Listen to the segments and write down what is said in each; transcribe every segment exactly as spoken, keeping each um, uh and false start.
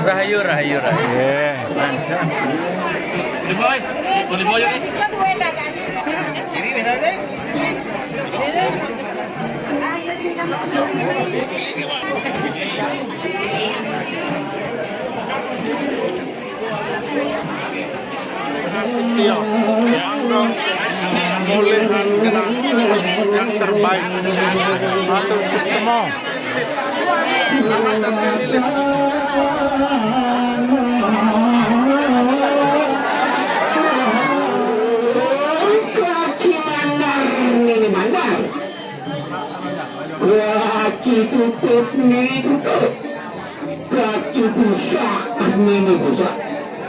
Rahayu, rahayu, rahayu. Nggih. Iya, yang dong mulihan kena yang terbaik. Matur suksma. Kaki mandar, nini mandar. Kaki tutup, nini tutup. Kaki busak, nini busak.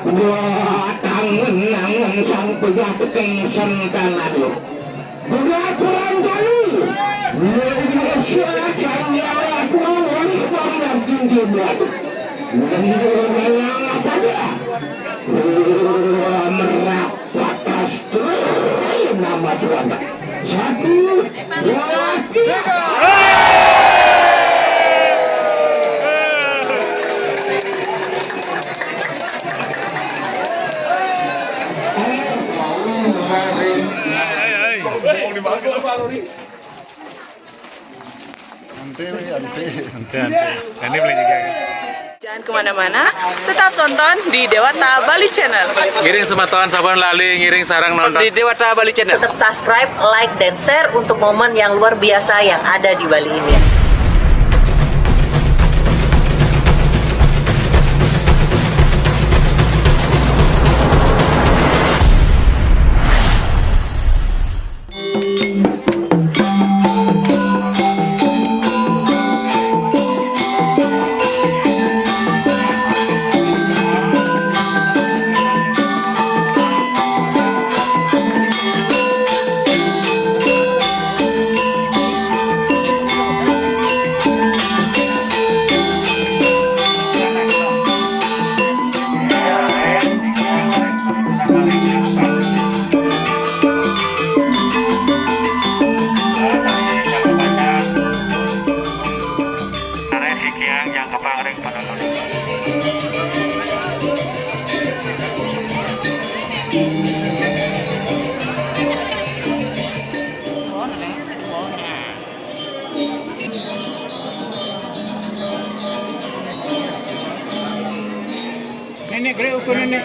Wah, tangan-tangan sang pejabat yang santana tu. Budak kurang kali. Indonesia, sang yarat, mau oleh baru dan tinggi buat. Menurut dalam apa dia? Wah, merak. Patas terus nama Tuhan. Satu, dua, tiga. Ante, ante. Ante, ante. Ini boleh juga. Jangan kemana-mana, tetap tonton di Dewata Bali Channel. Ngiring semeton sampun lali, ngiring sareng nonton di Dewata Bali Channel. Tetap subscribe, like, dan share untuk momen yang luar biasa yang ada di Bali ini. Nenek, gerak ukur nenek.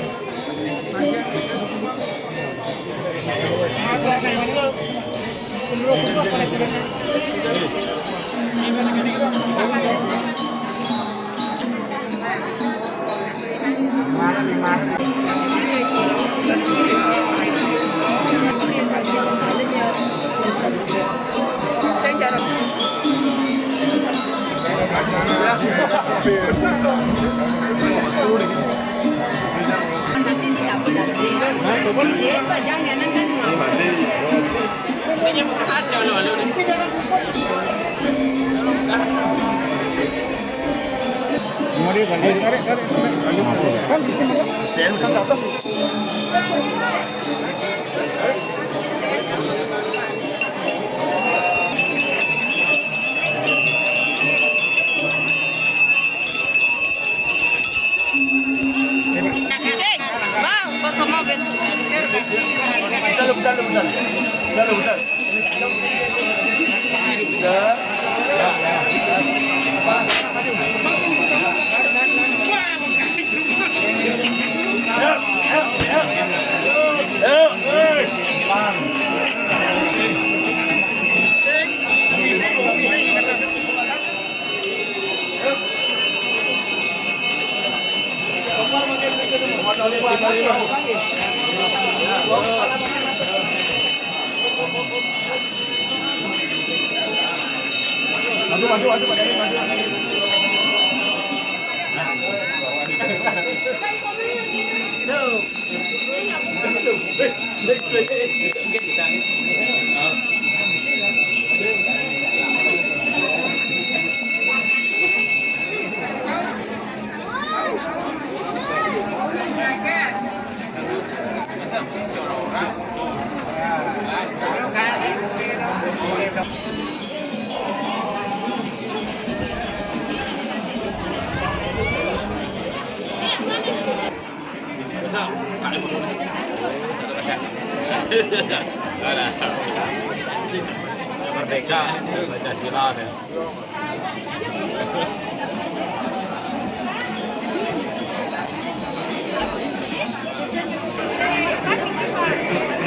Merdeka, Pancasila.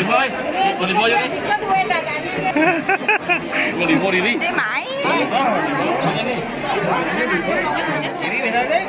Lima, eh? Mau lima aja nih. Mau lima diri. Dia main. Mana nih? Ini misalnya.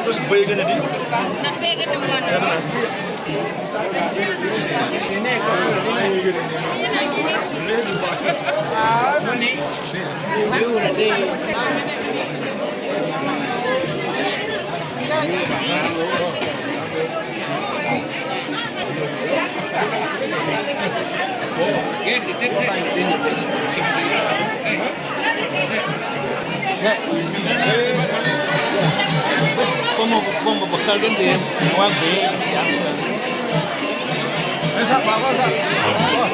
Terus B kan tadi? Nang B kan depan. Saya nasi. Como, como, pues, tal vez de, no va a ver, ya. Esa, apa, apa, esa? Wah,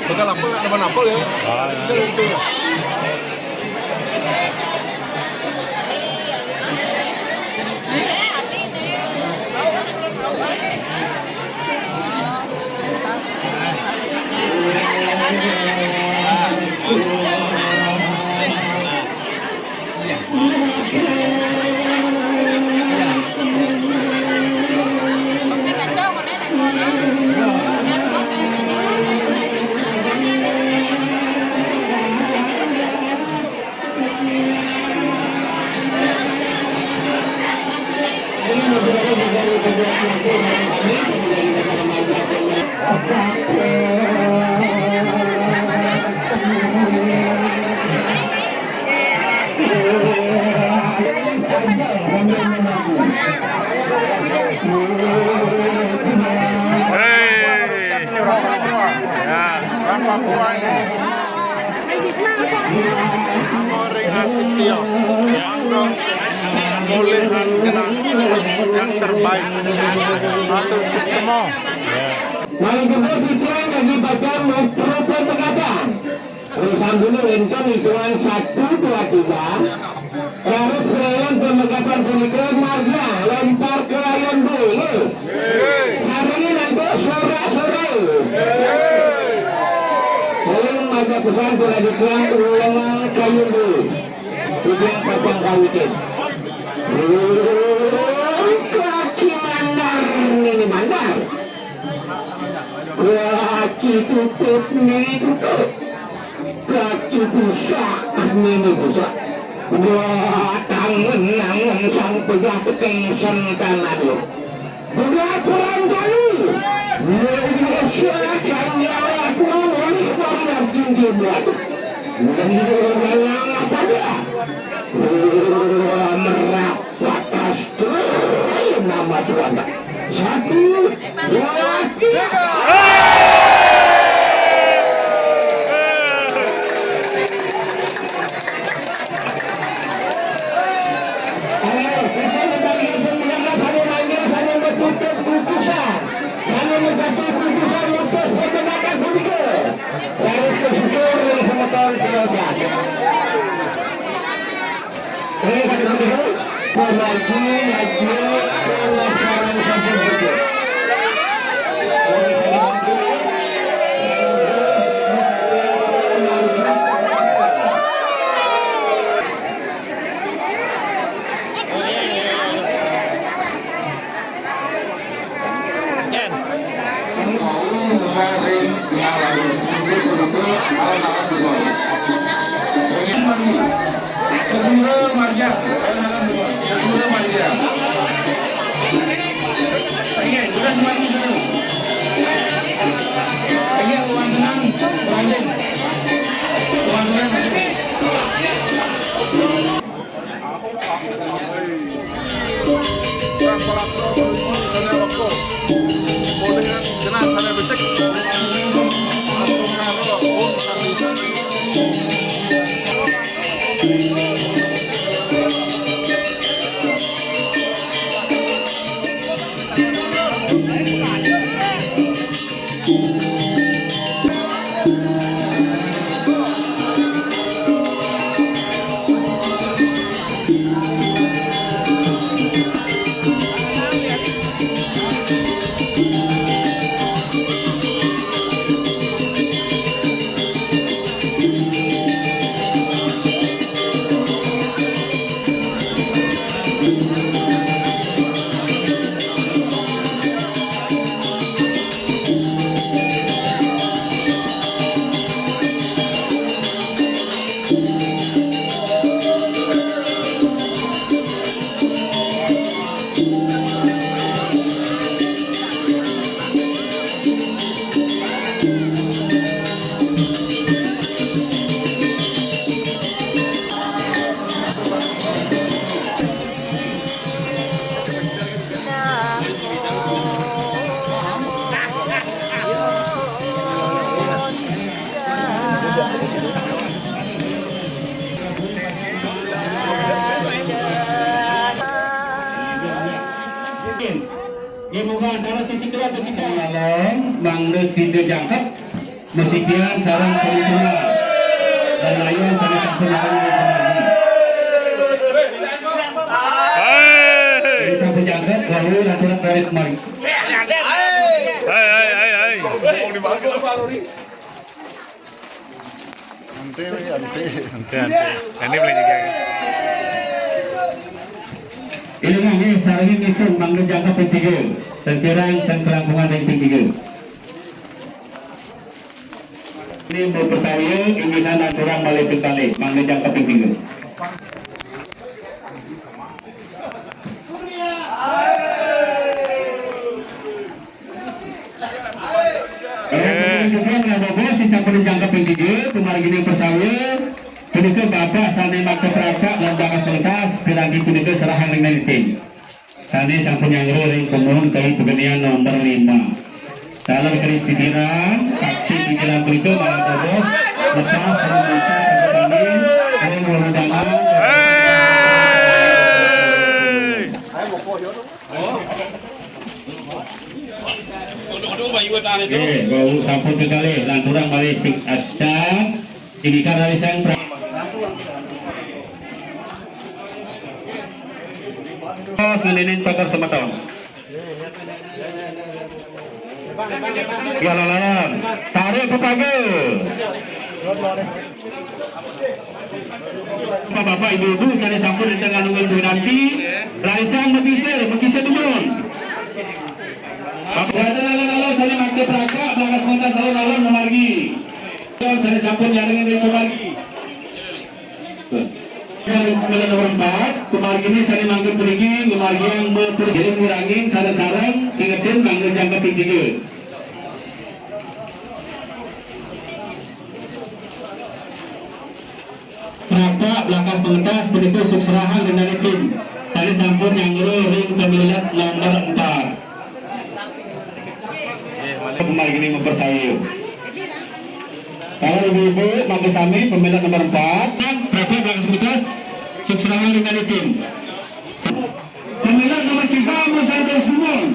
bekal apa, nggak teman apel ya? Ah, ya. Betul, betul. Hei. Ya. Orang Papua ini. Anu ring ati tio. Anu mulihan genah yang terbaik. Atur semua. Mari kita cicing lagi baca rupa pegatan. Terus sambung wonten hitungan satu, dua, tiga. Terus pelayan pemegatan punika marga lempar kelayan B. Sarengin antuk sorak-sorai. Tolong maca pesan pengadikelan ulengan kayun B. Tujang pacang kawitin. Rum kaki mandar nini mandar. Kaki tutup nini tutup. Kaki busak nini busak. Wah, tangan-tangan sang pejabat yang santan aduh. Budak kurang kali. Indonesia sang yarat mamulih baru tinggi buat. Lembur dalam apa dia? Wah, merak. Watas terus nama Tuhan. Satu, dua, tiga. Ayo, kita minta izin mendengar sambil manggil, sambil menutup kukusan. Sambil mencapai kukusan, mutus pembendakan publik. Garis kesyukur yang semeton terocan. Oke, satu dulu. Pemaju, maju, pelestarian sampai betul. Oke, satu dulu. Nggih, muga antara sisi keluarga kita. Malam, mangda sida jangkep, masikian sareng panituna. Dan layon sané sampun larang di kamari. Hai. Sampun jangkep, wau lanturan tarik kemari. Hai, hai, hai, hai. Ante, ante. Ante, ante. Ini boleh juga. Ini mah, ini sarengin itu, mangda jangkep ping tiga. Tengkirang, teng kelangkungan, teng ping tiga. Ini mau persaya, inginan lanturan malih ping kalih, mangda jangkep ping tiga. Eh, kemudian juga nggak bagus, disampun jangkep ping tiga, pamargine persaya, punika Bapak sané makta prapat lan bakas pentas, piranti punika serahang ring Nanitin. Sané sampun nyanggra ring pemuhun kali pegenian nomor lima. Taler keris pikiran, saksi pikiran punika malah bagus, lepas, ring muncul, ring wewidangan. Nggih, wau sampun kekalih, lanturang malih ping acan, indikan rarisang pra-, terus ngeninin cokor semeton. Ya, lawan. Tarik pepage. Bapak-bapak, ibu-ibu, sané sampun enten nganungan pinanti, rarisang magisir, magisir dumun. Bapak, wénten alon-alon sané makta prapat, bakas pentas alon-alon mamargi. Sané sampun nyarengin ring pamargi. Ring nomor empat, pamargine sané mangkin puniki, pamargi yang mapurus, ngiring mirengin sareng-sareng, ingetin mangda jangkep ping tiga. Prapat, bakas pentas, punika suksrahang ring Nanitin. Sané sampun nyanggra ring pamilet nomor empat. Pamargine mapersaya. Para ibu-ibu, mangga sami pamilet nomor empat. Prapat, bakas pentas, suksrahang ring Nanitin. Pamilet nomor tiga, Mas Agus Gumon.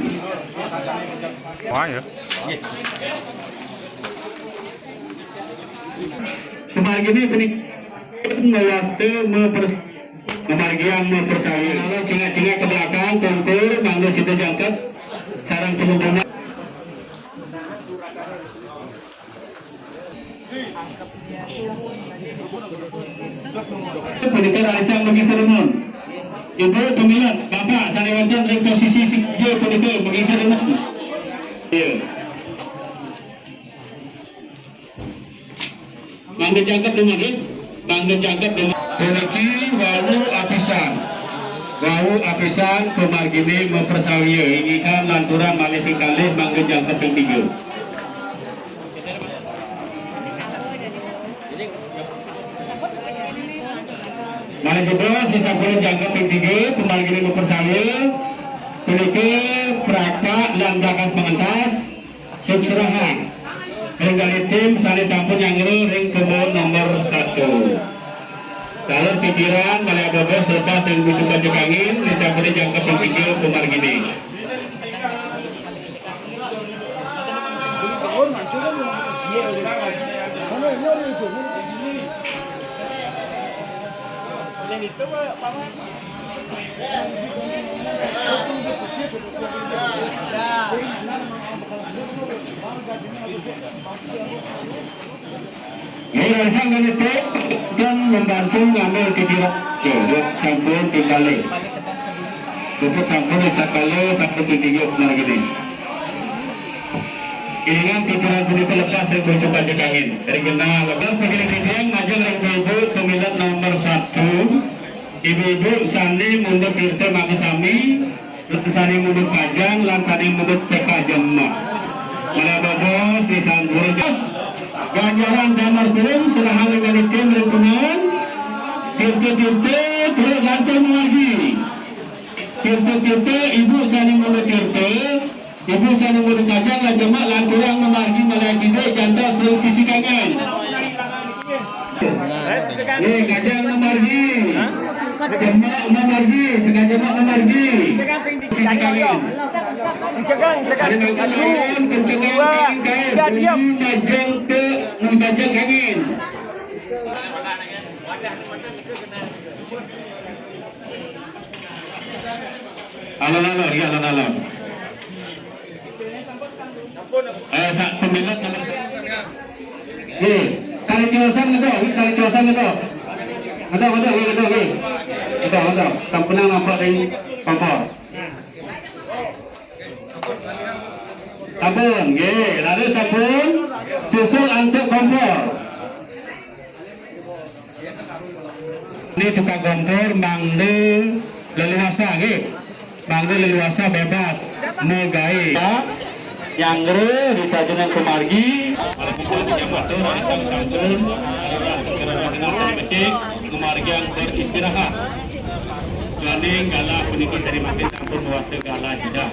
Wah, ya. Pamargine punika ngawasta mapers-, pamargian mapersaya. Lalu cingak-cingak ke belakang, tungkur, mangda sida jangkep, sareng panonton. Punika rarisang magisir dumun. Ibu pamilet, Bapak sané wénten ring posisi sing kija punika magisir dumun. Iya. Mangda jangkep dumun, nggih. Mangda jangkep dumun. Puniki wau apisan. Wau apisan pamargine mapersaya, ingikan lanturang malih ping kalih, mangda jangkep ping tiga. Malih jebos, disampun jangkep ping tiga, pamargine mapersaya, punika prapat lan bakas pengentas, suksrahang ring kalih tim sané sampun nyanggra ring kebon nomor satu. Taler pikiran malih abobos lepas ring bucu kancing angin, disampun jangkep ping tiga pamargine. Nggih, rarisang kami pun membantu ngambil pikiran. Nggih, sampun ping kalih. Puput sampun sakala, sampun ping tiga margine. Iringan pikiran punika lepas ring bucu kancing angin. Ring genah lepas pagiring titiang majeng ring ibu pamilet nomor satu. Ibu-ibu sané mundut tirta mangga sami. Sané mundut pajang, lan sané mundut seka jemak. Malih abobos, disampun. Ganjaran damar turun, serahang ring tim ring kuning. Tirta-tirta, truk lantur mamargi. Tirta-tirta, ibu sané mundut tirta, ibu sané mundut pajang, lan jemak, lanturang mamargi malih kidik, jantos ring sisi kanan. Eh, kajang mamargi. Jemak mamargi, sengaja mak mamargi. Sisi kangin. Ada makan lawan, kencengkan kangin kain. Beli majang ke, majang kangin. Alon-alon, ya, alon-alon. Eh, tak pemilat kalau. Eh, tali tiosan gitu, eh, tali tiosan gitu. Ada, ada, eh, ada, eh. Ada, ada. Tak pernah nampak dari kompor. Sabun, nggih. Lalu sabun, susul antuk kompor. Ini tukang kompor mangde leluasa, nggih. Mangde leluasa bebas megai. Nyangre di sajenan kumargi. Kumargi yang beristirahat. Jroning galah puniki dari makin sampun wasta galah jeda.